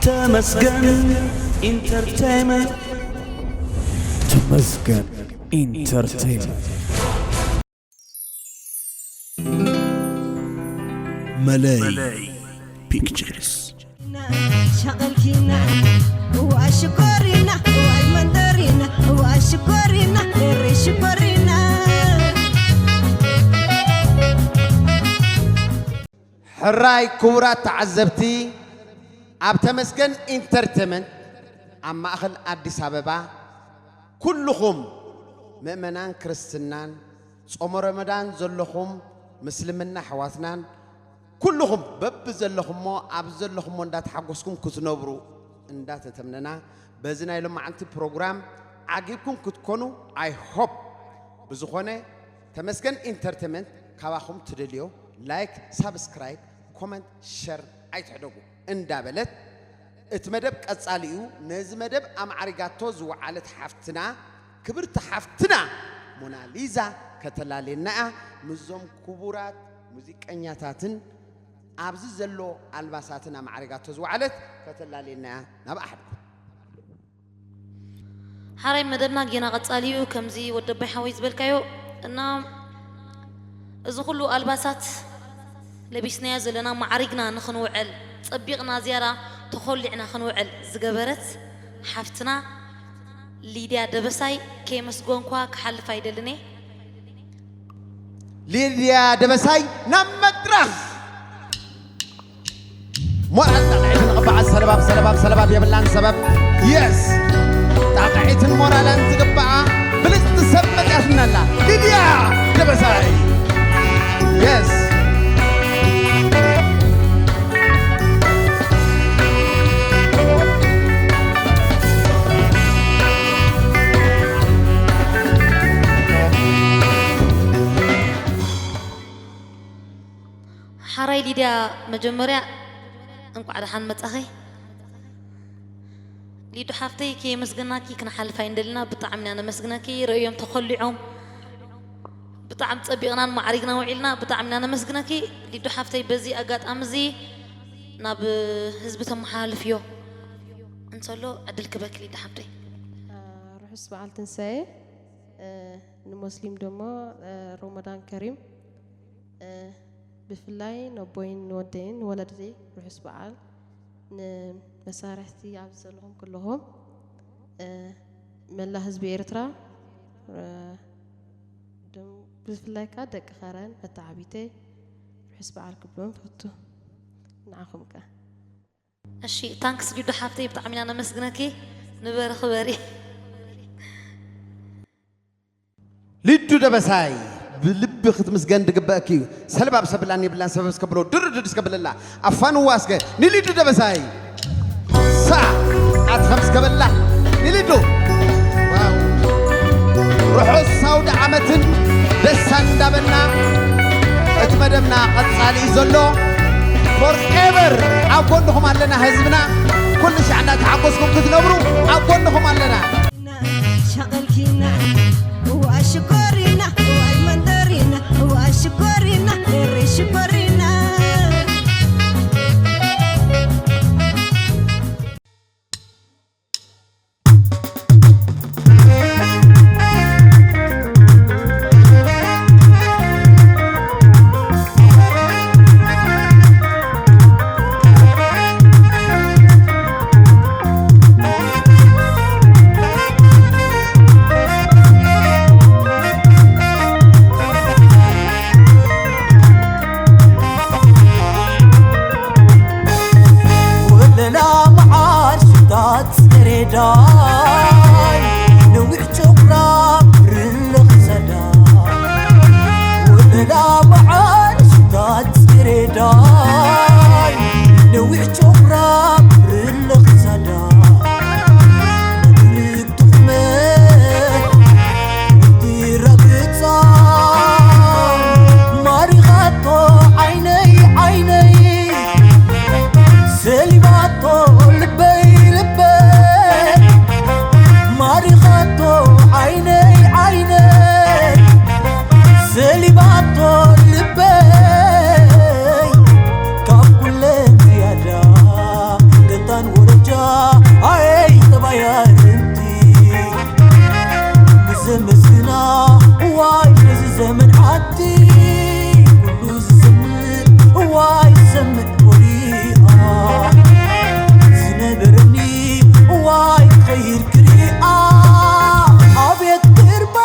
ተመስገን ኢንተርቴይመንት። ተመስገን ኢንተርቴይመንት። መለይ ፒክቸርስ። ሸቐልኪና እዋ ሽኮሪና እዋይ መንደሪና እዋ ሽኮሪና እሪ ሽኮሪና። ሕራይ ክቡራት ተዓዘብቲ፣ ኣብ ተመስገን ኢንተርቴመንት ኣብ ማእኸል ኣዲስ ኣበባ ኩልኹም ምእመናን ክርስትናን ጾመ ረመዳን ዘለኹም ምስልምና ኣሕዋትናን ኩልኹም በብዘለኹሞ ኣብ ዘለኹሞ እንዳተሓጎስኩም ክትነብሩ እንዳተተምነና በዚ ናይ ሎማዓንቲ ፕሮግራም ዓጊብኩም ክትኮኑ I hope። ብዝኾነ ተመስገን ኢንተርቴመንት ካባኹም ትደልዮ ላይክ፣ ሳብስክራይብ፣ ኮመንት፣ ሸር ኣይትሕደጉ እንዳበለት እቲ መደብ ቀጻሊ እዩ። ነዚ መደብ ኣማዕሪጋቶ ዝወዓለት ሓፍትና ክብርቲ ሓፍትና ሞናሊዛ ከተላልየና እያ። ምስዞም ክቡራት ሙዚቀኛታትን ኣብዚ ዘሎ ኣልባሳትን ኣማዕሪጋቶ ዝወዓለት ከተላልየና እያ። ናብ ኣሕድኩም። ሓራይ መደብና ጌና ቀጻሊ እዩ። ከምዚ ወደባይ ሓወይ ዝበልካዮ እና እዚ ኩሉ ኣልባሳት ለቢስናዮ ዘለና ማዕሪግና ንኽንውዕል ጸቢቕና ዝያዳ ተኾሊዕና ክንውዕል ዝገበረት ሓፍትና ሊድያ ደበሳይ ከየመስገንኳ ክሓልፍ ኣይደልን እየ። ሊድያ ደበሳይ ናብ መድረኽ። ሞራል ጣቕዒት ንቕባዓ ሰለባብ ሰለባብ ሰለባብ የብላን ሰበብ። የስ ጣቕዒትን ሞራላን ዝግባኣ ብልጽቲ ሰብ መጽያትና ኣላ ሊድያ ደበሳይ። የስ ሓራይ ሊድያ መጀመርያ እንቋዕ ደሓን መጻኺ። ሊዱ ሓፍተይ ከየመስገናኪ ክንሓልፍ ኣይንደልና። ብጣዕሚ ኢና ነመስግነኪ። ርእዮም ተኾሊዖም። ብጣዕሚ ጸቢቕናን ማዕሪግና ውዒልና። ብጣዕሚ ኢና ነመስግነኪ ሊዱ ሓፍተይ። በዚ ኣጋጣሚ እዚ ናብ ህዝቢ ተመሓላልፍዮ እንተሎ ዕድል ክበኪ ሊዱ ሓፍተይ። ርሑስ በዓል ትንሳኤ፣ ንሙስሊም ደሞ ረመዳን ከሪም። ብፍላይ ነቦይን ንወደይን ንወለድተይ ርሑስ በዓል። ንመሳርሕቲ ኣብዚ ዘለኹም ኩለኹም፣ መላ ህዝቢ ኤርትራ፣ ብፍላይ ከኣ ደቂ ከረን መተዓቢተይ ርሑስ በዓል ክብሎም ፈቱ። ንዓኹም ከ? እሺ፣ ታንክስ ሊዱ ሓፍተይ፣ ብጣዕሚ ኢና ነመስግነኪ። ንበሪ ክበሪ። ሊዱ ደበሳይ፣ ብልቢ ክትምስገን ዝግበአኪ እዩ። ሰለባብ ሰብላን የብላን ሰበብ እስከ ብሎ ድርድድ እስከ ብለላ። ኣፋንዋ እስከ ንሊዱ ደበሳይ። ሳ ኣትኸም እስከ በላ ንሊዱ። ዋው። ርሑስ ኣውደ ዓመትን ደስታ እንዳበልና እቲ መደብና ቀጻሊ እዩ ዘሎ። ፎርኤቨር ኣብ ጎንኹም ኣለና ህዝብና። ኩሉ ሻዕ እንዳተሓጎስኩም ክትነብሩ ኣብ ጎንኹም ኣለና። ሸቐልኪና እዋ ሽኮሪና እዋይ መንደሪና እዋ ሽኮሪና እሪ ሽኮሪና። ወለላ መዓር ሽታ ጽጌረዳይ፣ ነዊሕ ጨጉራ ብርለ ክሳዳ። ወለላ መዓር ሽታ ጽጌረዳይ፣ ነዊሕ ጨጉራ ብርለ ክሳዳ። መድርክ ትሕመ እቲ ረግጻ ማሪኻቶ ዓይነይ ዓይነይ ሰሊባቶ ልበይ ልበይ ዘምድ ኮሪኣ ዝነበረኒ እዋይ ክኸይድ ክሪኣ ኣቤት ግርማ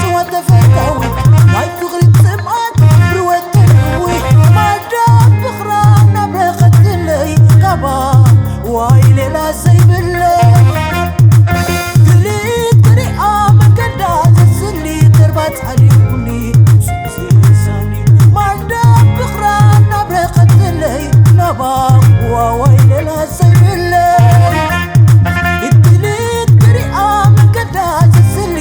ጭዋ ተፈታዊ ናይ ፍቕሪ ጽምኣት ርወት ተልዊ ማዳ ፍቕራ ናብ ረኸትለይ ካባ ዋይ ሌላ ዘይብለይ ክሊት ክሪኣ መንገዳ ዘስሊ ተርባጽ ሓሊፉኒ ስብስሳኒ ማዳ ፍቕራ ናብ ረኸትለይ ናባ ዋዋይ ሌላ ዘይብለይ ክሊት ክሪኣ መንገዳ ዘስሊ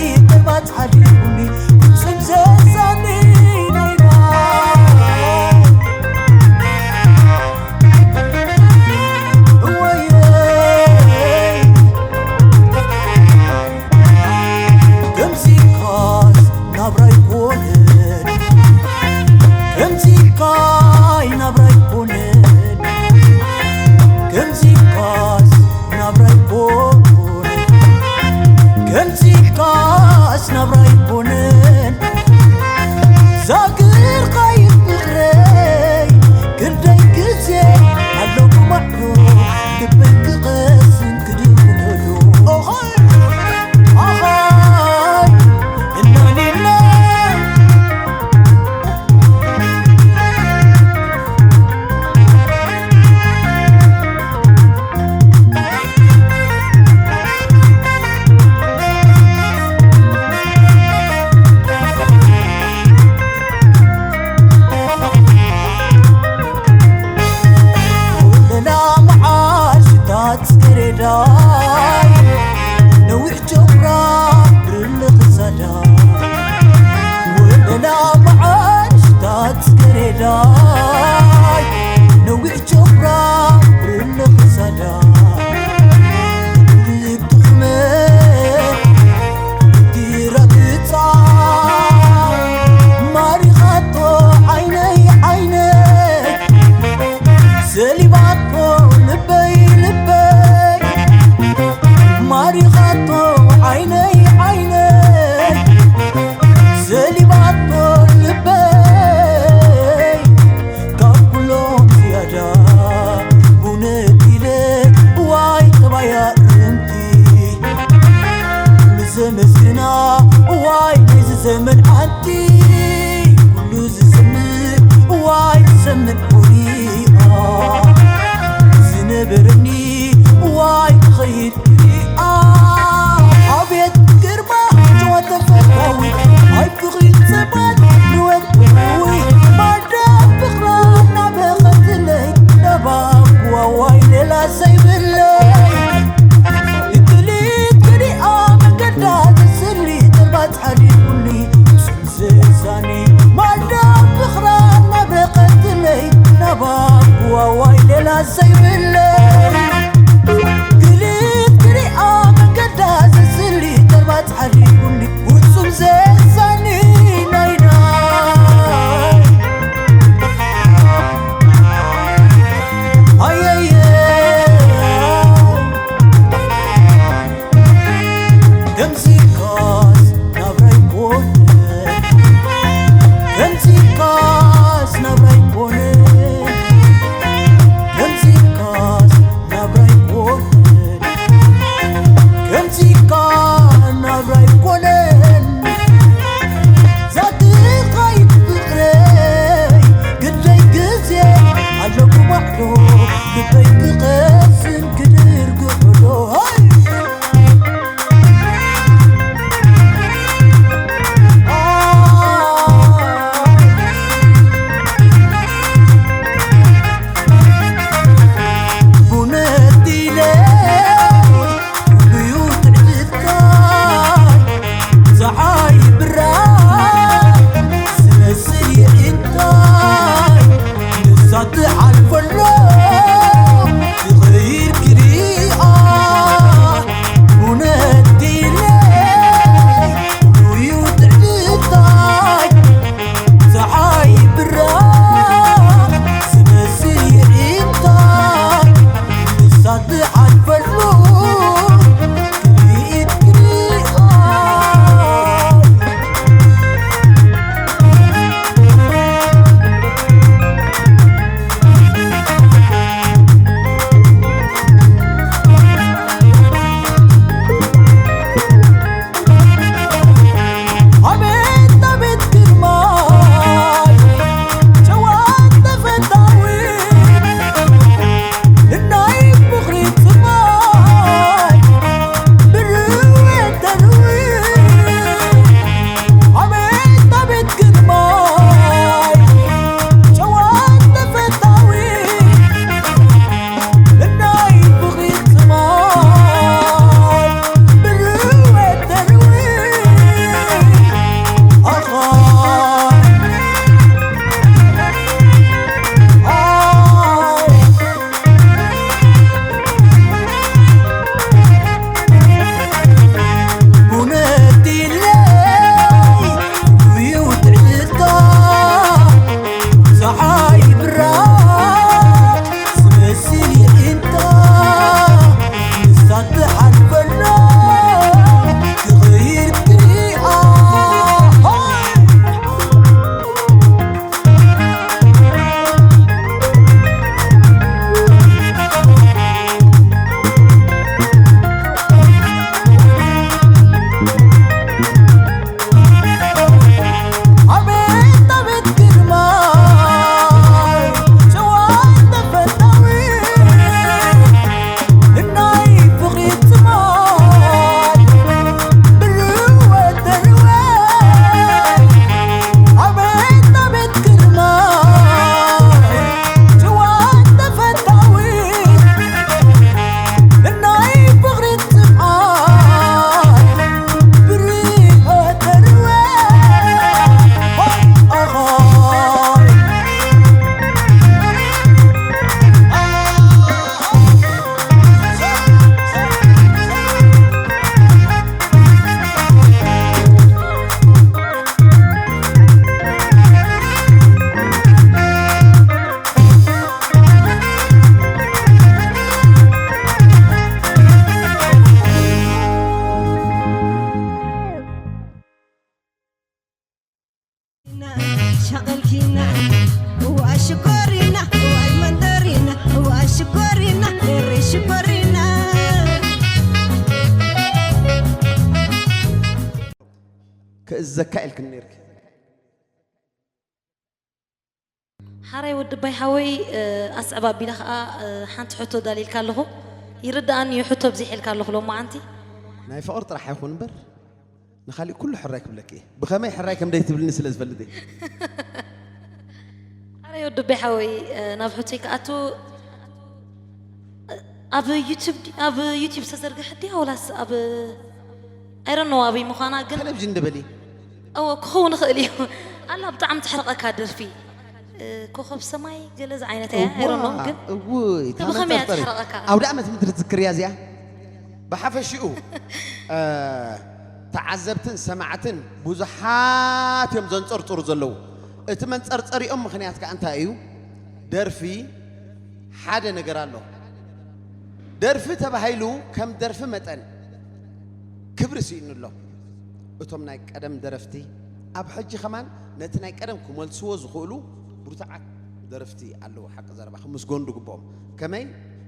ተርባጽ ሓሊፉኒ ፍጹም ዘሳኒ ናይና እወየ ከምዚካስ ናብራ ይኮነን ከምዚካይ ናብራ ይኮነን ከምዚካስ ናብራ ይኮነን ከምዚካስ ናብራ ይኮነን ዛግር ኸይድ ፍቕረይ ክንደይ ግዜ ኣለኩ ማዕዶ ልበይ ክቐስን ክድውለሉ ኦሆይ ኦሆይ እናኒና ዘካ ኢልክን ነርኪ። ሓራይ ወድባይ ሓወይ፣ ኣስዕብ ኣቢለ ኸዓ ሓንቲ ሕቶ ዳሊልካ ኣለኹ። ይርድኣኒ እዩ፣ ሕቶ ኣብዚሐልካ ኣለኹ ሎማዓንቲ። ናይ ፍቕሪ ጥራሕ ኣይኹን እምበር ንኻሊእ ኩሉ ሕራይ ክብለኪ እየ። ብኸመይ ሕራይ ከም ደይትብልኒ ስለ ዝፈልጥ እየ። ሓራይ ወድባይ ሓወይ፣ ናብ ሕቶይ ክኣቱ፣ ኣብ ዩቲብ ኣብ ዩቲብ ዝተዘርግሐት ድያ ወላስ ኣብ I don't know ኣበይ ምዃና ግን ቴሌቪዥን ድበሊ። እወ ክኸውን ይኽእል እዩ። ኣላ ብጣዕሚ ተሕርቐካ ደርፊ። ኮኸብ ሰማይ ገለ ዝዓይነት እያ። I don't know ግን እውይ ብኸመይ እያ ተሕርቐካ? ኣውደ ዓመት ምድሪ ትዝክርያ እዚኣ። ብሓፈሽኡ ተዓዘብትን ሰማዕትን ብዙሓት እዮም ዘንፀርፅሩ ዘለዉ። እቲ መንፀርፀሪኦም ምኽንያት ከዓ እንታይ እዩ? ደርፊ ሓደ ነገር ኣሎ። ደርፊ ተባሂሉ ከም ደርፊ መጠን ክብሪ ስኢኑ ኣሎ። እቶም ናይ ቀደም ደረፍቲ ኣብ ሕጂ ከማን ነቲ ናይ ቀደም ክመልስዎ ዝኽእሉ ብርቱዓት ደረፍቲ ኣለዉ። ሓቂ ዘረባ ክምስገኑ ዝግብኦም። ከመይ?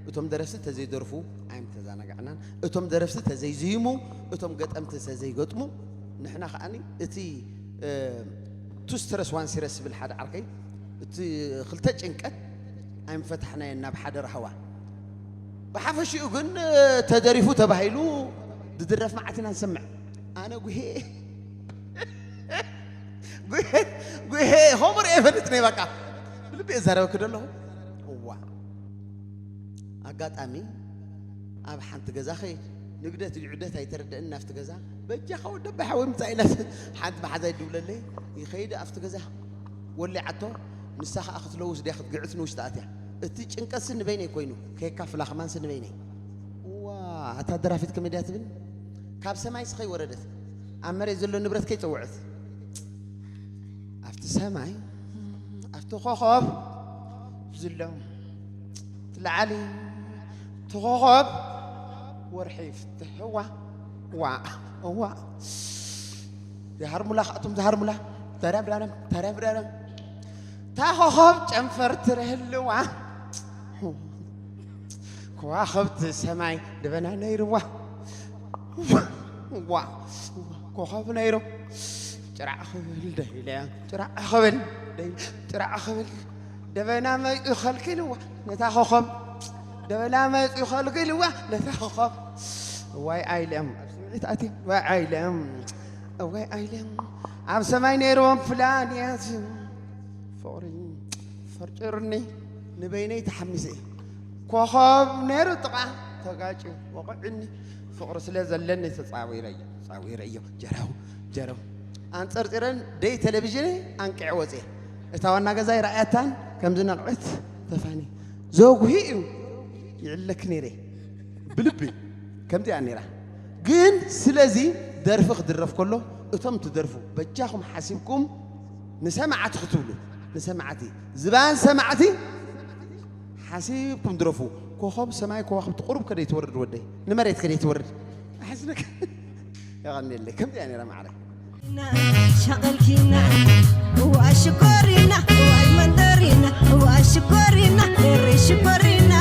እቶም ደረፍቲ ተዘይደርፉ ኣይምተዛናጋዕናን። እቶም ደረፍቲ ተዘይዝይሙ፣ እቶም ገጠምቲ ተዘይገጥሙ፣ ንሕና ከዓኒ እቲ ቱ ስትረስ ዋን ሲረስ ዝብል ሓደ ዓርከይ እቲ ክልተ ጭንቀት ኣይምፈታሕናዮን ናብ ሓደ ራህዋ። ብሓፈሽኡ ግን ተደሪፉ ተባሂሉ ዝድረፍ መዓት ኢና ንሰምዕ። ኣነ ጉሄ ጉሄ ጉሄ ሆምር እየ ፈልጥኒ በቃ ብልቢ እዛረበክ ደለኹ እዋ ኣጋጣሚ ኣብ ሓንቲ ገዛ ኸይድ ንግደት እዩ ዕደት ኣይተረደእን ናብቲ ገዛ በጃኻ ወደባ ሓወይ ምፃእ ኢላ ሓንቲ መሓዛ ይድውለለይ ይኸይድ ኣብቲ ገዛ ወሊዓቶ ንሳ ኸዓ ክትለውስ ድያ ክትግዕት ንውሽጢ ኣትያ እቲ ጭንቀትሲ ንበይነይ ኮይኑ ከየካፍላ ከማንሲ ንበይነይ እዋ እታ ደራፊት ከመይ ድያ ትብል ካብ ሰማይሲ ከይወረደት ኣብ መሬት ዘሎ ንብረት ከይፀውዐት ኣብቲ ሰማይ ኣብቲ ኮኾብ ዝሎ እቲ ላዓሊ እቲ ኮኾብ ወርሒ ይፍትሕ እዋ እዋ እዋ ዝሃርሙላ ከኣቶም ዝሃርሙላ ተረምረረም ተረምረረም እታ ኮኾብ ጨንፈር ትረህልዋ ከዋኸብቲ ሰማይ ደበና ነይርዋ ዋ ኮኸብ ነይሩ ጭራዕ ክብል ደይለ ጭራዕ ክብል ደይለ ጭራዕ ክብል ደበና መፂኡ ከልኪልዋ ነታ ኮኸብ ደበና መፂኡ ከልኪልዋ ነታ ኮኸብ እዋይ ኣይለም ኣብ ስምዒት ኣትየ እዋይ ኣይለም እዋይ ኣይለም ኣብ ሰማይ ነይርዎም ፕላኔት ፍቕሪ ፈርጭርኒ ንበይነይ ተሓሚሰ እየ ኮኸብ ነይሩ ጥቓ ተጋጭ ወቕዕኒ ፍቕሪ ስለ ዘለኒ ተፃዊረዮ ተፃዊረዮ ጀረው ጀረው ኣንፀርፂረን ደይ ቴሌቪዥን ኣንቅዐ ወፅየ እታ ዋና ገዛይ ረኣያታን ከምዚ ነቕዕት ተፋኒ ዘጉሂ እዩ ይዕለክ ነይረ ብልቢ ከምዚኣ ነይራ ግን ስለዚ ደርፊ ክድረፍ ከሎ እቶም ትደርፉ በጃኹም ሓሲብኩም ንሰማዕቲ ክትብሉ ንሰማዕቲ ዝባን ሰማዕቲ ሓሲብኩም ድረፉ ኮኸብ ሰማይ ከዋኽብቲ ቁሩብ ከደይ ትወርድ ወደይ ንመሬት ከደይ ትወርድ ኣሕዝነካ የቐንየለይ ከምዚኣ ነይራ ማዕረ ሸቐልኪና እዋ ሽኮሪና እዋይ መንደሪና እዋ ሽኮሪና ሪ ሽኮሪና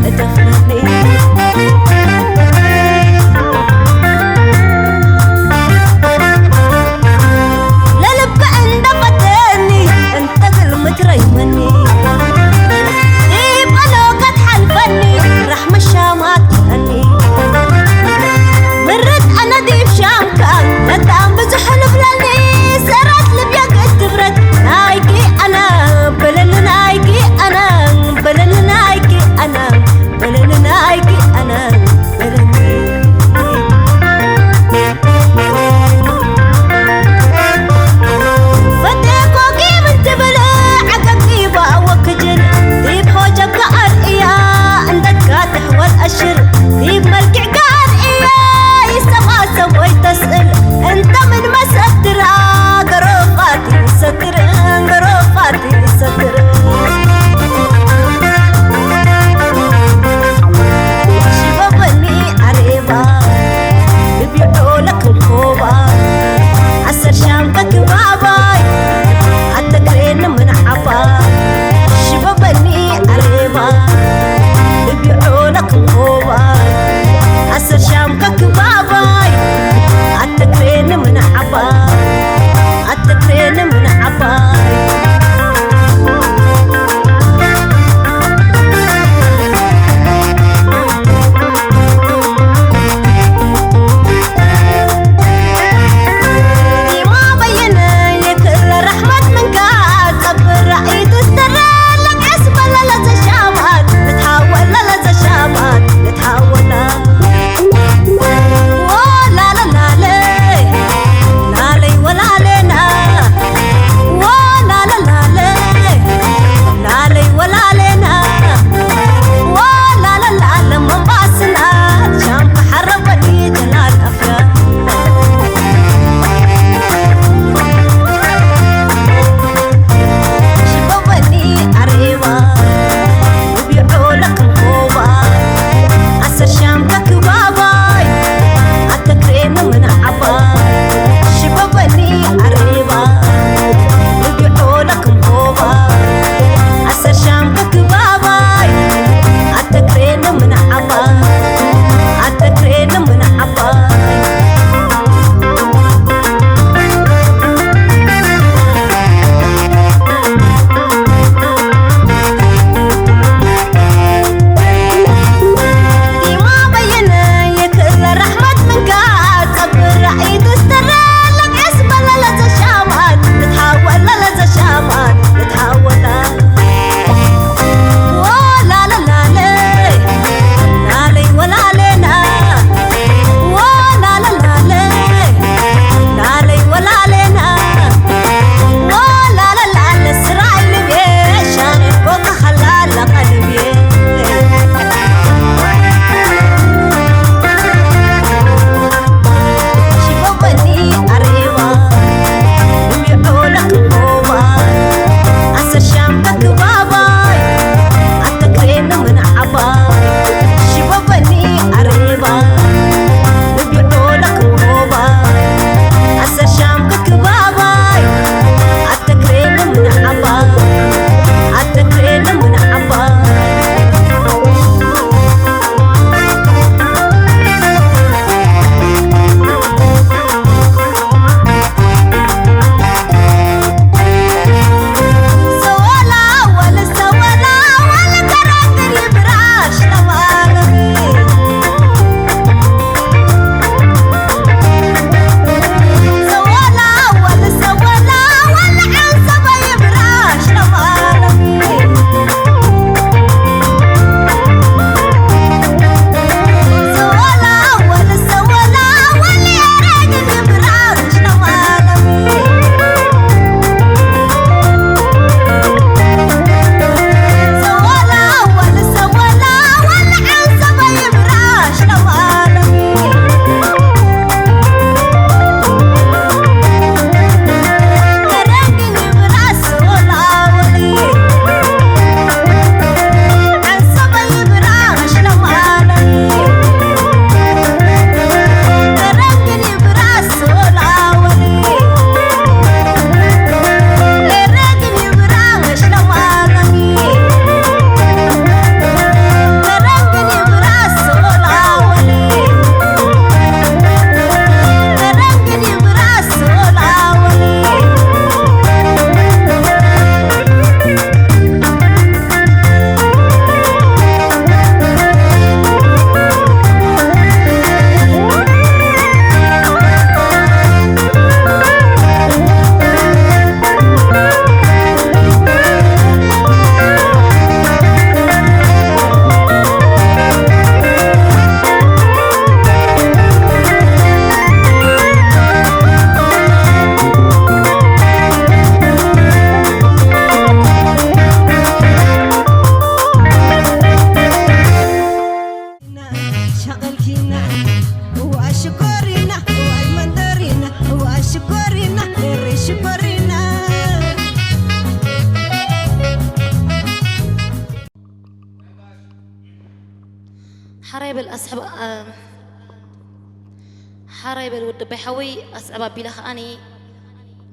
እደፍነኒ። ለልበ እንዳፈተኒ እንተ ግልምት ረይመኒ፣ ይበሎ ከትሓልፈኒ ራሕመ ሻማትኒ። ምርጥ ኣነ ዲብ ሻምካ ነታ ብዙሕ ልብለኒ፣ ሰራት ልብያ ክትብረት ናይኪ ኣነ በለኒ፣ ናይኪ ኣነ በለኒ፣ ናይኪ ኣነ በለኒ። ሓራይ በል ኣስዕባ፣ ኣ፣ ሓራይ በል ወደባይ ሓወይ ኣስዕባ ኣቢለ ከኣኒ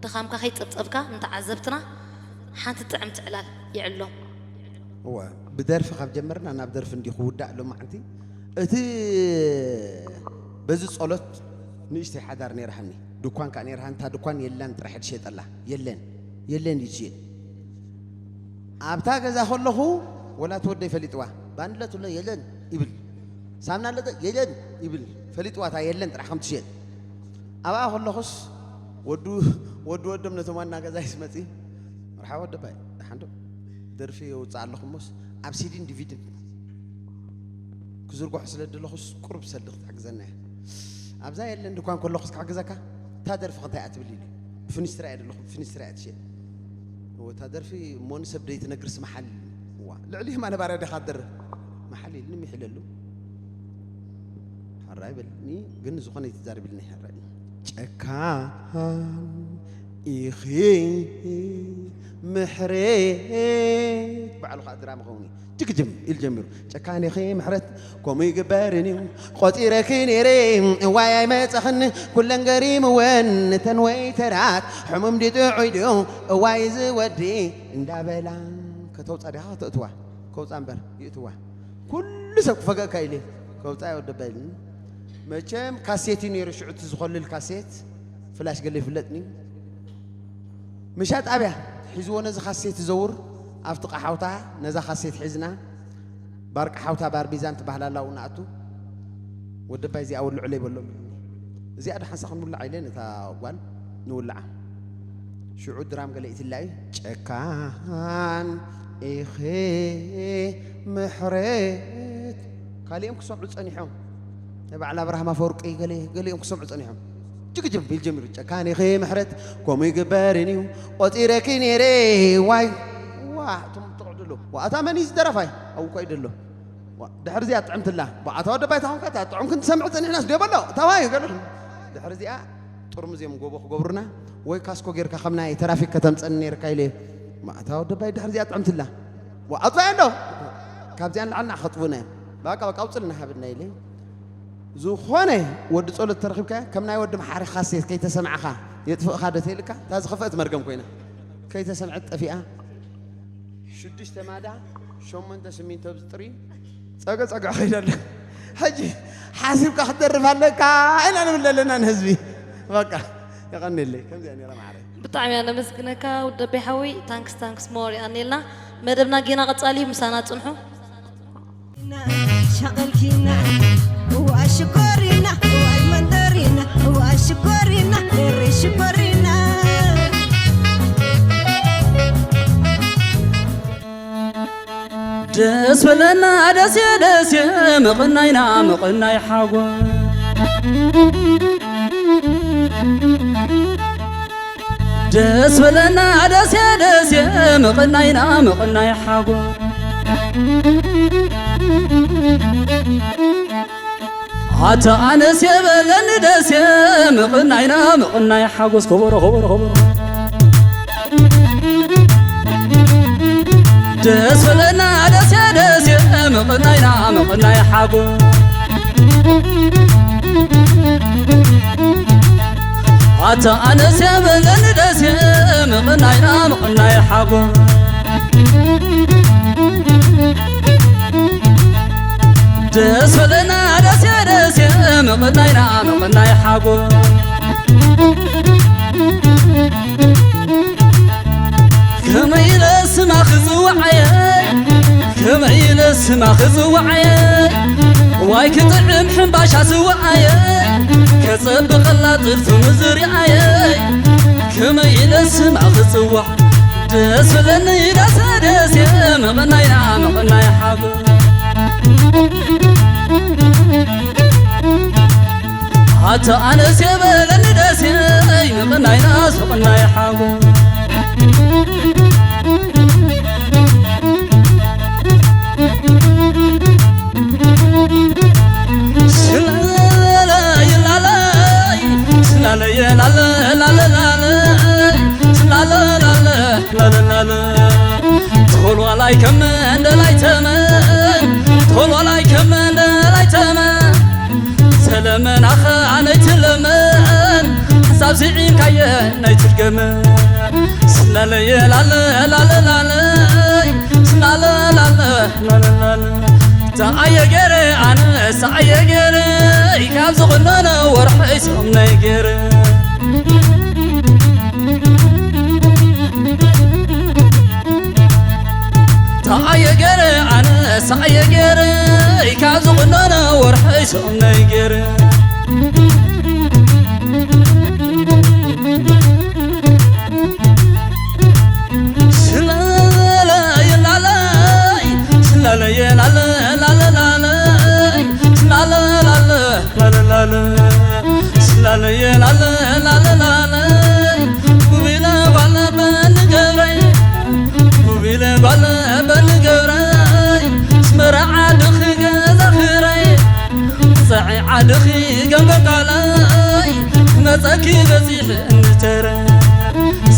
ድኻምካ ከይጸብጸብካ ንተዓዘብትና ሓንቲ ጥዕምቲ ዕላል ይዕሎም። እወ፣ ብደርፊ ካብ ጀመርና ናብ ደርፊ እንዲ ክውዳእ ሎማዓንቲ። እቲ በዚ ጸሎት ንእሽተይ ሓዳር ነይርሃኒ። ድኳን ከኣ ነይርሃኒ። እታ ድኳን የላን ጥራሕ ትሸየጠላ። የለን። የለን እዩ ዝሽየጥ። ኣብታ ገዛ ከለኹ ወላ እቲ ወደይ ፈሊጥዋ። ባንድለ ትብሎ የለን ይብል። ሳምና ኣለጠ የለን ይብል። ፈሊጥዋ እታ የለን ጥራሕ ከም ትሽየጥ። ኣብኣ ከለኹስ ወዱ፣ ወዱ ወዶም ነቶም ዋና ገዛ ይስመጺ። መርሓባ ወደባይ፣ ደሓን ዶ? ደርፊ የውጽእ ኣለኹ እሞስ ኣብ ሲዲን ዲቪድን ክዝርግሖ ስለ ደለኹስ ቁሩብ ሰዲ ክትሕግዘና እያ። ኣብዛ የለን ድኳን ከለኹስ ክሕግዘካ? እታ ደርፊ ከ እንታይ እያ ትብል ኢሉ። ብፍኒስትራ እየ ደለኹ፣ ብፍኒስትራ እያ ትሸጥ። እወ፣ እታ ደርፊ እሞ ንሰብ ደይትነግርስ መሓል ኢሉ። እዋ፣ ልዕሊ የማነ ባርያ ዲኻ ትደርፍ? መሓል ኢሉ፣ ሚሒለሉ። ሓራይ በልኒ፣ ግን ዝኾነ ኣይትዛረብልኒ፣ ሓራይ። ጨካን ኢኺ ምሕሬት። ባዕሉ ኸዓ ድራማ ኸውን እዩ። ጅግጅም ኢሉ ጀሚሩ። ጨካን ኢኺ ምሕረት፣ ከምኡ ይግበርን እዩ። ቆጺረኪ ነይረ፣ እዋይ ኣይመጸኽን። ኩለን ገሪምወን እተን ወይተራት፣ ሕሙም ድዩ ጥዑይ ድዩ፣ እዋይ እዚ ወዲ እንዳበላ። ከተውጻ ዲኻ ከተእትዋ? ከውጻ እምበር፣ ይእትዋ። ኩሉ ሰብ ክፈገእካ ኢለ። ከውጻ እየ ወደባይ ኢሉኒ። መቸም ካሴት እዩ ነይሩ ሽዑ፣ እቲ ዝኾልል ካሴት፣ ፍላሽ ገለ ይፍለጥኒ። ምሻ ጣብያ ሒዝዎ ነዚ ካሴት ይዘውር። ኣብቲ ቃሓውታ ነዛ ካሴት ሒዝና፣ ባር ቃሓውታ፣ ባር ሚዛን ትበሃል ኣላ፣ ኣብኡ ንኣቱ። ወደባይ እዚኣ ወልዑለይ በሎም። እዚኣ ደሓንሳ ክንውልዓ ኢለ ነታ ጓል ንውልዓ። ሽዑ ድራም ገለ ኢትላ እዩ። ጨካን ኢኺ ምሕረት። ካሊኦም ክሰምዑ ጸኒሖም። ናይ በዓል ኣብርሃም ኣፈወርቂ ገለ፣ ገሊኦም ክሰምዑ ጸኒሖም። ጅግጅም ኢል ጀሚሩ። ጨካን ኢኺ ምሕረት፣ ከምኡ ይግበርን እዩ። ቆጺረኪ ነይረ፣ ዋይ፣ ዋ፣ እቶም ትቕዕዱ ኣለዉ። ዋ፣ ኣታ መን እዩ ዝደረፋይ? ኣብኡ እኳ እዩ ደሎ። ዋ፣ ድሕሪ እዚኣ ጥዕምትላ። ዋ፣ ኣታ ወደባይ፣ እታ ኾንካ፣ እታ ጥዑም ክንትሰምዕ ጸኒሕናስ ድዮ በሎ? እታ ዋይ ገለ። ድሕሪ እዚኣ ጥርሙዝ እዮም ጎቦ ክገብሩና፣ ወይ ካስኮ ጌርካ ከም ናይ ተራፊክ ከተምጸኒ ነይርካ ኢለ። ማ፣ እታ ወደባይ፣ ድሕሪ እዚኣ ጥዕምትላ። ዋ፣ ኣጽዋይ ኣሎ። ካብዚኣ ንላዕሊ ንዓ ከጥፉና እዮም። በቃ፣ በቃ፣ ኣውጽልና ሃብና ኢለ። ዝኾነ ወዲ ጸሎት ተረኺብካ፣ ከም ናይ ወዲ መሓሪ ካሴት ከይተሰምዓኻ የጥፍእኻ ዶ ተይልካ፣ እታ ዝኸፍአት መርገም ኮይና። ከይተሰምዐት ጠፊኣ። ሽዱሽተ ማዳ፣ ሸሞንተ ስሚንቶ ብዝጥሪ፣ ጸገ ጸገ ኸይደ ኣሎ። ሕጂ ሓሲብካ ክትደርፍ ኣለካ ኢና ንብል ኣለና ንህዝቢ። በቃ፣ የቐንየለይ። ከምዚኣ ነይራ ማዕረ። ብጣዕሚ እያ ነመስግነካ ውደበይ ሓወይ። ታንክስ፣ ታንክስ ሞር። የቐንየልና። መደብና ጌና ቀጻሊ እዩ፣ ምሳና ጽንሑ። ሸቐልኪና እዋ ሽኮሪና፣ እዋይ መንደሪና፣ እዋ ሽኮሪና፣ እሪ ሽኮሪና። ደስ በለና ደሴ ደሴ፣ ምቕናይና ምቕናይ ሓጎስ። ደስ በለና ደሴ ደሴ፣ ምቕናይና ምቕናይ ሓጎስ። ኣታ ኣነስ የበለኒ ደሴ፣ ምቕናይና ምቕናይ ሓጎስ። ከበሮ፣ ከበሮ፣ ከበሮ። ደስ በለና ደሴ ደሴ፣ ምቕናይና ምቕናይ ሓጎስ። ኣታ ኣነስ የበለኒ ደሴ፣ ምቕናይና ምቕናይ ሓጎስ። ደስ በለና ደሴ ደሴ፣ ምቕናይና ምቕናይ ሓጎስ። ከመይ ኢለ ስማ ክጽውዓየ፣ ከመይ ኢለ ስማ ክጽውዓየ፣ ዋይ ክጥዕም ሕምባሻ ስውዓየ፣ ከጸብቐላ ጥልፊ ምዝርዓየ፣ ከመይ ኢለ ስማ ክጽዋዕ ደስ በለኒ ደሰ ደሴ፣ ምቕናይና ምቕናይ ሓጎስ። ኣታ ኣነስ የበለኒ ደሴ፣ ምቕናይና ስቕናይ ሓጎስ። ተወልዋላይ ከም እንደላይ ተመን፣ ተወልዋላይ ከም እንደላይ ተለመናኸ ኣነይ ትለመን ሓሳብ ስዒንካየ ናይ ትድገመ ስላለየ ላለ ላለ ላለይ ስላለ ላለ ላለ ላለ ተኣየ ገረ ኣነ ሰኣየ ገረ ካብ ዝቕነነ ወርሒ ሶም ናይ ገረ ተኣየ ገረ ኣነ ሰኣየ ገረ ካብ ዝቕነነ ወርሒ ሶም ናይ ገረ ስለለየላለይ ስለለየላለይ ስላለላለ ላለላለ ስላለየላለይ ላለላለ ጉቢለ ጓለ በንገብረይ ጉቢለ ጓለ በንገብረይ ስመራ ዓድኺ ገዛኽረይ ጸዒ ዓድኺ ገንበቃለይ መጸኪ በጺሕ እንተረ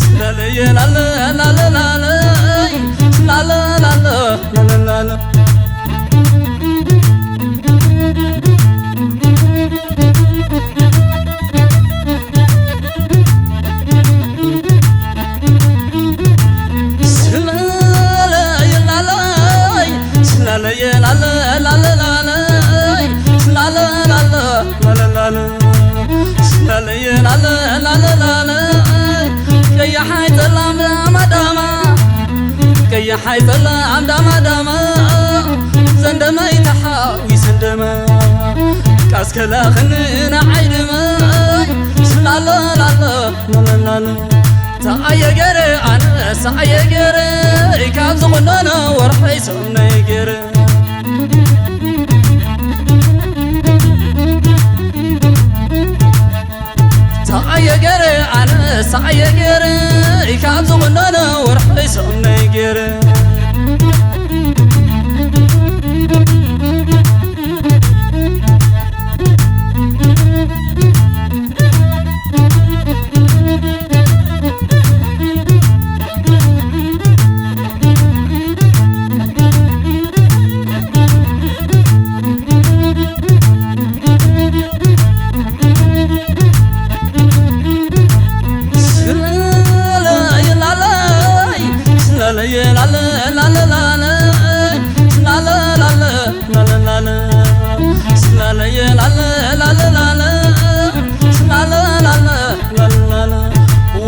ስላለየ ላለ ላለ ላለይ ስላለ ላለ ላለ ላለ ስላለየ ላለ ላለ ላለ ስላለ ላለ ላለ ስላለ ላለ ላለ ላለ ስላለየ ላለ ላለ ላለ ቀያሓይ ጸላም ዳማ ዳማ ቀያሓይ ጸላም ዳማ ዳማ ዘንደመይ ተሓዊሰን ደማ ቃስከላኽኒ ንዓይ ድማ ስላለ ላለ ላለ ላለ ተኣየ ገረ ኣነ ሰኣየ ገረ ካብ ዝቑነነ ወርሒ ሰናይ ገረ ተኣየ ገረ ኣነ ሰኣየ ገረ ካብ ዝቑነነ ወርሒ ሰናይ ገረ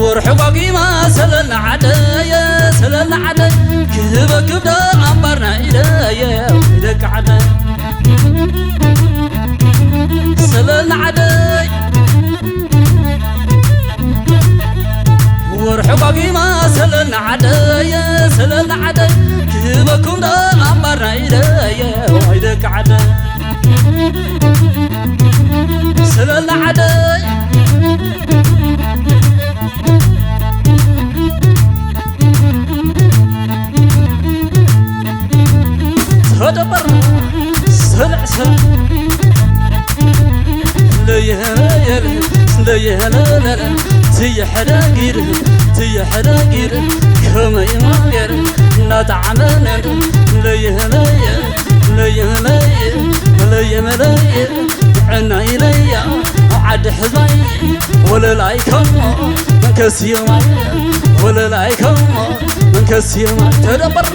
ወርሒ ጓጊማ ሰለና ዓደየ ሰለና ዓደይ ክህበክብዳ ኣምባርና ኢለየ ደቂ ዓደይ ሰለና ዓደይ ወርሒ ጓጊማ ሰለና ዓደየ ሰለና ዓደይ ክህበኩም ዶ ኣምባርና ኢለየ ወይ ደቂ ዓደይ ሰለና ዓደይ ተደበር ሰልዕ ሰልዕ ለየለየለ ለየለለለ ትየሐደጊር ትየሐደጊር ከመይ ማገር እናጣዕመነን ለየለየ ለየለየ ለየመለየ ዕናይ ለያ ዓዲ ሕዝባይ ወለላይ ከሞ መንከስዮማይ ወለላይ ከሞ መንከስዮማይ ተደበር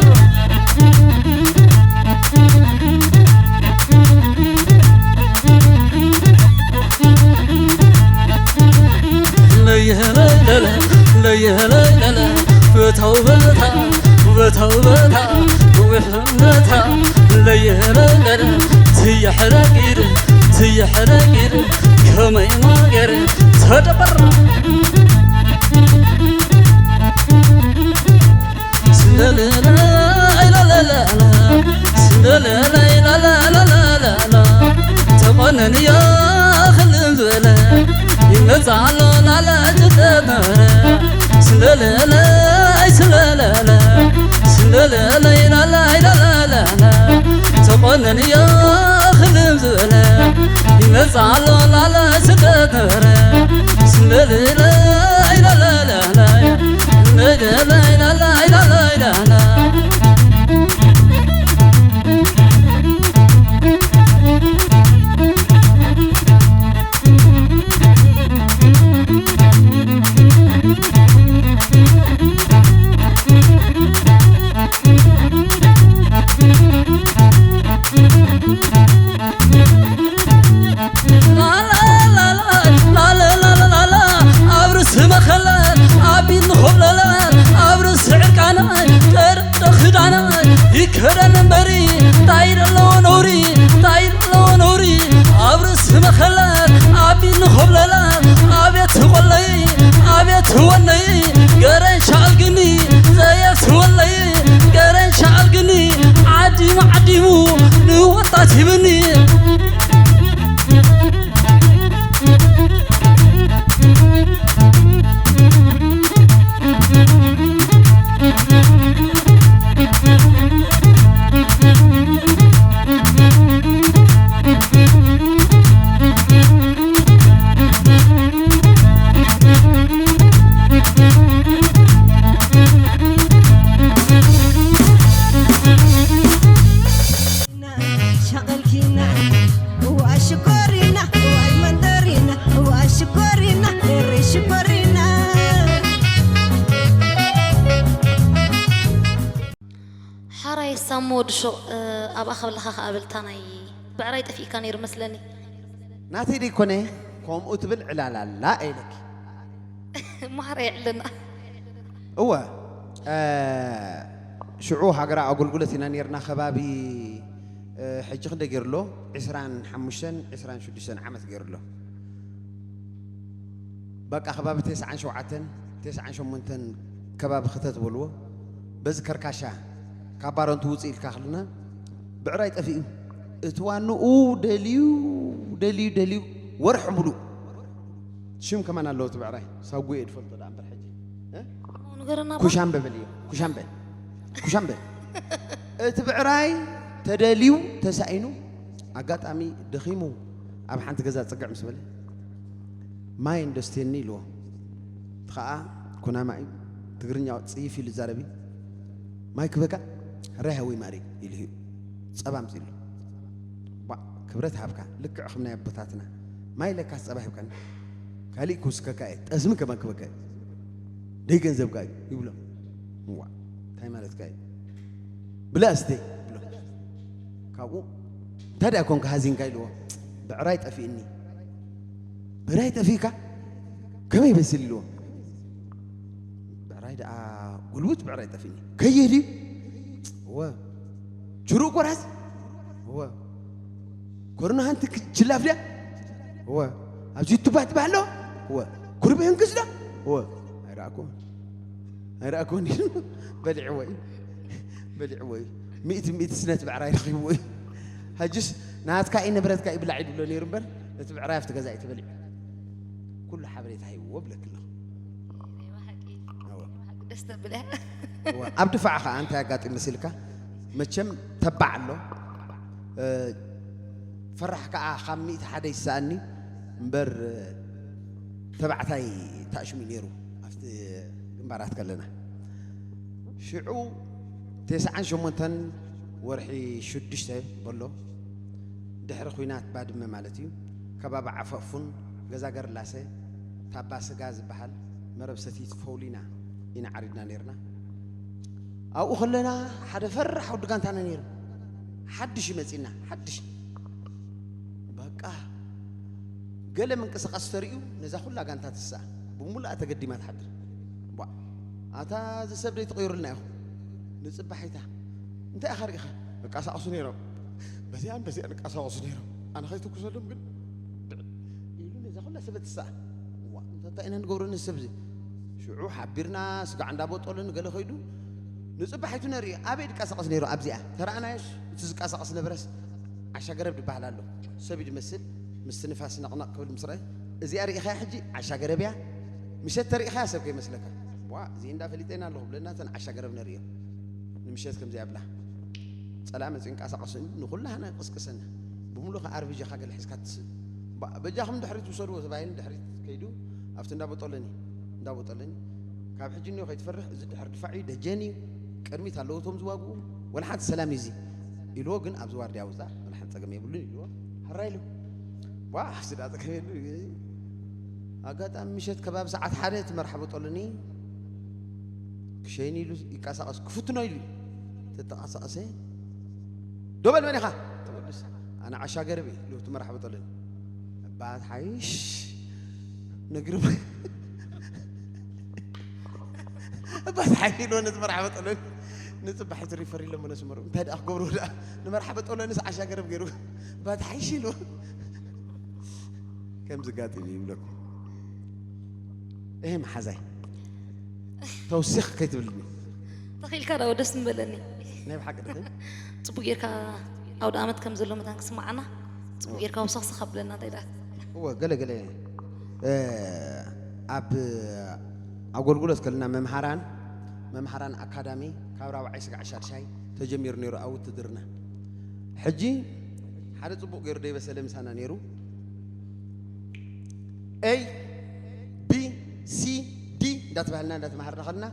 ለየለለለ ለየለለለ በታው በታ በታው በታ ውሕነታ ለየለለለ ትየሕረጊር ትየሕረጊር ከመይ ማገር ተደበር ስለለለይ ለለለላ ስለለለይ ለለለላ ተቆነንዮ ክልም ዝበለ ይመጽእ ኣሎ ላለ ዝጠመረ ስለለለይ ስለለለ ስለለለይ ላላይ ለለለላ ተቆነንዮ ክልም ዝበለ ይመጽእ ኣሎ ላለ ዝጠመረ ስለለለይ ለለለላ ስለለለይ ላላይ ለለለላ ክዳን እምበሪ ታይ ደለዎ ነውሪ ታይ ደለዎ ነውሪ ኣብ ርእሲ መኸላት ኣብ ኢድኒ ኮብለላት ኣቤት ቆለይ ኣቤት ወነይ ገረን ሻልግኒ ዘየት ወለይ ገረን ሻልግኒ ዓዲሙ ዓዲሙ ንወጣት ሂብኒ ሸቐልኪና እዋ ሽኮሪና እዋይ መንደሪና እዋ ሽኮሪና እሪ ሽኮሪና ሓራይ ሳሞ ወዲ ሹቕ ኣብኣ ከብለኻ ከኣ በልታ ናይ ብዕራይ ጠፊእካ ነይሩ መስለኒ። ናተይ ደይኮነ ከምኡ ትብል ዕላላላ ኢለኪ። እሞ ሓራይ የዕልና። እወ ሽዑ ሃገራዊ ኣገልግሎት ኢና ነርና ከባቢ ሕጂ ክንደይ ገይሩ ኣሎ ዕስራን ሓሙሽተን ዕስራን ሽዱሽተን ዓመት ገይሩ ኣሎ በቃ ከባቢ ተስዓን ሸውዓተን ተስዓን ሸሞንተን ከባቢ ክተት በልዎ በዚ ከርካሻ ካብ ባሮን ትውፅእ ኢልካ ክልና ብዕራይ ጠፊኡ እቲ ዋንኡ ደልዩ ደልዩ ደልዩ ወርሒ ሙሉእ ሽም ከማን ኣለዎ እቲ ብዕራይ ሳጉኤ ዝፈልጦ ደኣ እምበር ሕጂ እ? ንገረና እባ። ኩሻምበ በልዮ ኩሻምበ ኩሻምበ እቲ ብዕራይ ተደልዩ ተሳኢኑ ኣጋጣሚ ደኺሙ ኣብ ሓንቲ ገዛ ፅግዕ ምስ በለ ማይ እንዶ ስትየኒ ኢልዎ እቲ ኸዓ ኩናማ እዩ ትግርኛ ፅይፍ ኢሉ ዛረብ እዩ ማይ ክበካ ሕራይ ሃወይ ማሪ ኢሉ እዩ ጸባ ኣምጺሉ። ቧእ ክብረት ይሃብካ ልክዕ ከም ናይ ኣቦታትና ማይ ለካስ ጸባ ሂብካኒ ካሊእ ክውስከካ እየ ጠስሚ ከማን ክበካ እየ ደይ ገንዘብካ እዩ ይብሎ። እዋእ እንታይ ማለትካ እዩ ብላ እስተ ይብሎ። ካብኡ እንታይ ደኣ ኮንካ ሃዚንካ ኢልዎ ብዕራይ ጠፊእኒ። ብዕራይ ጠፊእካ ከመይ ይመስል ኢልዎ። ብዕራይ ደኣ ጉልቡት ብዕራይ ጠፊእኒ ከየ ድዩ እወ ጅሩእ ጎራዝ እወ ኮርና ሃንቲ ችላፍ ድያ እወ ኣብዚ ቱባ ትበሃል ዶ እወ ኩርቢ ህንክስ ዶ እወ ኣይረኣኩን ኣይረኣኩን በሊዕዎ እዩ በሊዕዎ እዩ ሚእቲ ሚእቲ ስነት ብዕራይ ረኺብዎ እዩ ሕጅስ ናትካ እዩ ንብረትካ እዩ ብላዕ ይብሎ ነይሩ እምበር እቲ ብዕራይ ኣብቲ ገዛ እዩ ተበሊዑ ኩሉ ሓበሬታ ሂብዎ ብለኪ ኣለኹ ደስ ተብል ኣብ ድፋዕ ከዓ እንታይ ኣጋጢሙ መሲልካ መቸም ተባዕ ኣሎ ፈራሕ ከዓ ካብ ሚእቲ ሓደ ይሰኣኒ እምበር ተባዕታይ ተኣሽሙ ነይሩ ኣብቲ ግንባራት ከለና ሽዑ ተስዓን ሸሞንተን ወርሒ ሽዱሽተ በሎ ድሕሪ ኹናት ባድመ ማለት እዩ ከባቢ ዓፈፉን ገዛ ገርላሰ ታባ ስጋ ዝበሃል መረብ ሰቲት ፈውሊና ኢና ዓሪድና ነርና ኣብኡ ከለና ሓደ ፈራሕ ወዲ ጋንታና ነይሩ ሓድሽ ይመፂና ሓድሽ በቃ ገለ ምንቅስቃስ ተርእዩ ነዛ ኩላ ጋንታ ትስኣ ብሙሉኣ ተገዲማ ትሓድር ቧ ኣታ እዚ ሰብ ደይ ትቕይሩልና ኢኹም ንፅባሒታ እንታይ ኢኻ ርኢኻ ይቃሳቐሱ ነይሮም በዚኣን በዚኣን ይቃሳቐሱ ነይሮም ኣነ ከይትኩሰሎም ግን ኢሉ ነዛ ኩላ ሰበት ትስኣ ዋ እንታይ ኢና ንገብሮ ነዚ ሰብ እዚ ሽዑ ሓቢርና ስጋዕ እንዳቦጠሉ ንገለ ከይዱ ንፅባሒቱ ነርኢ ኣበይ ድቃሳቐስ ነይሩ ኣብዚኣ ተረኣናዮስ እቲ ዝቃሳቐስ ነበረስ ዓሻ ገረብ ድበሃል ኣሎ ሰብ እዩ ድመስል ምስቲ ንፋስ ነቕነቕ ክብል ምስ ረኣየ እዚኣ ርኢኻያ ሕጂ ዓሻ ገረብ እያ ምሸት ተርኢኻያ ሰብ ከይመስለካ ዋ እዚ እንዳ ፈሊጠና ኣለኹ ብለና እተን ዓሻ ገረብ ነርእዮ ንምሸት ከምዚኣ ብላ ጸላ መጺኡ እንቃሳቐሱ ንኹላህና ይቕስቅሰና ብምሉእ ከኣ ኣርቢጂ ኻገል ሒዝካ ትስእ በጃኹም ድሕሪት ውሰድዎ ተባሂሉ ድሕሪት ከይዱ ኣብቲ እንዳ ቦጦለኒ እንዳ ቦጦለኒ ካብ ሕጂ እኒኦ ከይትፈርሕ እዚ ድሕር ድፋዕ እዩ ደጀን እዩ ቅድሚት ኣለዉ እቶም ዝዋግኡ ወላ ሓንቲ ሰላም እዩ እዚ ኢልዎ ግን ኣብዚ ዋርድያ ውፃእ ወላ ሓንቲ ፀገም የብሉን ኢልዎ ሕራ ኢሉ ዋ ኣብዚ ዳ ፀገም የብሉ ኣጋጣሚ ምሸት ከባቢ ሰዓት ሓደ እቲ መርሓ ቦጦለኒ ክሸይን ኢሉ ይቃሳቀስ ክፍትኖ ኢሉ ተተቃሳቀሰ ዶበል መን ኢኻ ተመልስ ኣነ ዓሻ ገረብ እየ ኢሉ እቲ መርሓ ቦጦለኒ እባ ትሓይሽ ነግርም እባ ትሓይሽ ኢልዎ ነቲ መርሓ ቦጦለኒ ንጽባሒት ሪፈር ኢሎሞ ነስመሩ እንታይ ደኣ ክገብሩ ደኣ ንመርሓ በጠሎ ንስ ዓሻ ገረብ ገይሩ ባትሓይሽ ኢሉ ከምዚ ጋጢም ይብለኩም። እህ መሓዛይ ተውሲኽ ከይትብልኒ። ተኺልካ ዳ ደስ ምበለኒ። ናይ ብሓቂ ድኺ ጽቡቅ ጌርካ ኣውደ ኣመት ከም ዘሎ መታን ክስማዓና ጽቡቅ ጌርካ ውሰኽሰኽ ኣብለና እንታይ ደኣ እወ ገለ ገለ እ፣ ኣብ ኣገልግሎት ከለና መምሃራን መምሃራን ኣካዳሚ ካብ ራብዓይ ስጋዕ ሻድሻይ ተጀሚሩ ነይሩ ኣብ ውትድርና። ሕጂ ሓደ ጽቡቕ ገይሩ ደይበሰለ ምሳና ነይሩ። ኤ ቢ ሲ ዲ እንዳተባህልና እንዳተማሃርና ከለና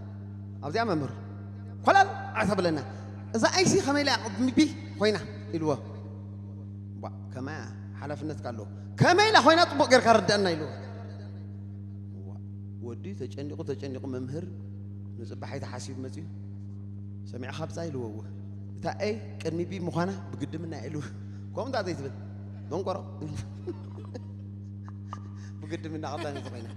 ኣብዚኣ መምህር ኮላል ኣተብለና እዛ ኣይሲ ከመይ ኢላ ቅድሚ ቢ ኮይና ኢልዎ። ቧ፣ ከማያ ሓላፍነትካ ኣለዎ። ከመይ ኢላ ኮይና ጽቡቕ ጌርካ ረዳእና ኢልዎ። ዋ፣ ወዲ ተጨኒቑ ተጨኒቑ መምህር ንጽባሓይ ተሓሲቡ መጺኡ ሰሚዕኻ ብጻ ኢልዎ። እዋ፣ እታ ኤ ቅድሚ ቢ ምዃና ብግድምና ኢሉ። ከምኡ እንዳ ዘይትብል ደንቆሮ። ብግድምና ቀታኒ ዝኾይና።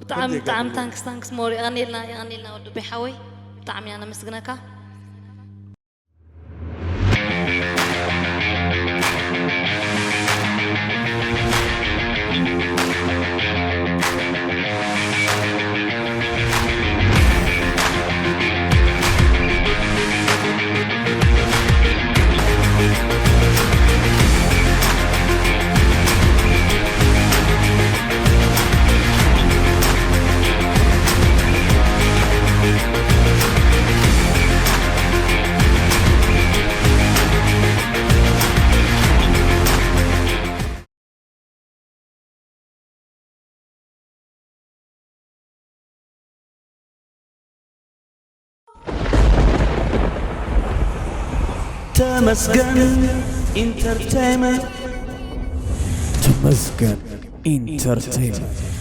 ብጣዕሚ ብጣዕሚ ታንክስ ታንክስ ሞር የቐኒልና የቐኒልና ወዲ ቤ ሓወይ ብጣዕሚ ኢና ነመስግነካ። ተመስገን ኢንተርቴይመንት። ተመስገን ኢንተርቴይመንት።